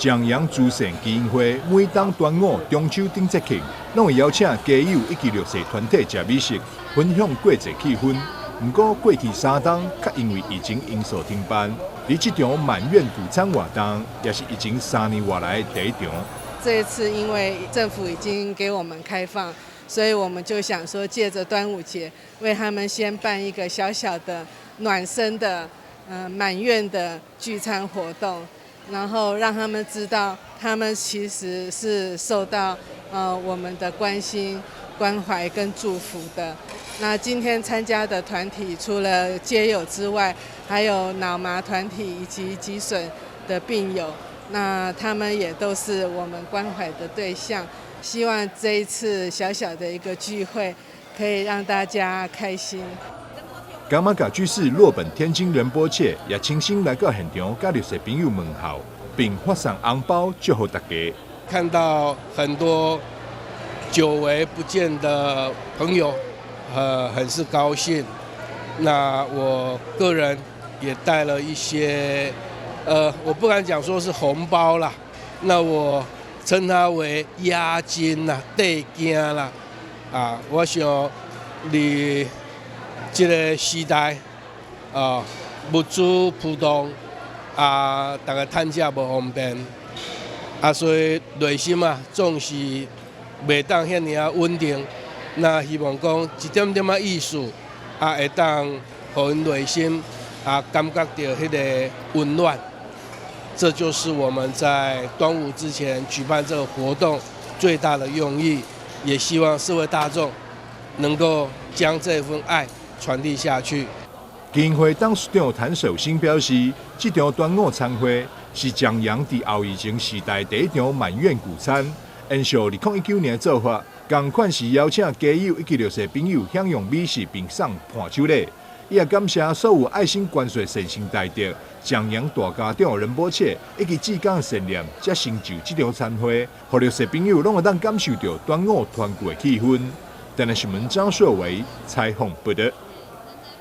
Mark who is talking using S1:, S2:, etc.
S1: 槓陽慈善基金會每當端午、中秋等節慶，攏會邀請街友以及弱勢團體食美食，分享過節氣氛。毋過過去三冬，卻因為疫情因素停辦。而這場滿願聚餐活動，也是疫情3年外來第一場。
S2: 這一次因為政府已經給我們開放，所以我們就想說，借着端午節，為他們先辦一個小小的暖身的，滿願的聚餐活動，然後讓他們知道，他們其實是受到我們的關心、關懷跟祝福的。那今天參加的團體，除了街友之外，還有腦麻團體以及脊損的病友，那他們也都是我們關懷的對象。希望這一次小小的一個聚會，可以讓大家開心。
S1: 噶瑪噶居士洛本天津仁波切也親身來到現場，佮弱勢朋友問候，並發送紅包祝福大家。
S3: 看到很多久違不見的朋友，很是高興。那我個人也帶了一些，我不敢講說是紅包啦，那我稱它為押金啦、綴金啦。啊，我想佇這個時代，啊，物資浮動，啊，逐家趁食無方便，啊，所以內心啊總是袂當遐爾仔穩定。那希望講一點點仔意思，啊，會當予𪜶內心啊感覺著彼个溫暖。這就是我們在端午之前舉辦這個活動最大的用意，也希望社會大眾能夠將這份愛傳遞下去。
S1: 基金會董事長譚守新表示，這場端午餐會是槓陽佇後疫情時代第一場滿願聚餐，延續2019年的做法，仝款是邀請街友以及弱勢朋友享用美食並送伴手禮。伊也感謝所有愛心捐贈善心大德、槓陽大家長仁波切以及志工善念，才成就這場餐會，予弱勢朋友攏會當感受著端午團聚的氣氛。台南新聞張碩維採訪報導。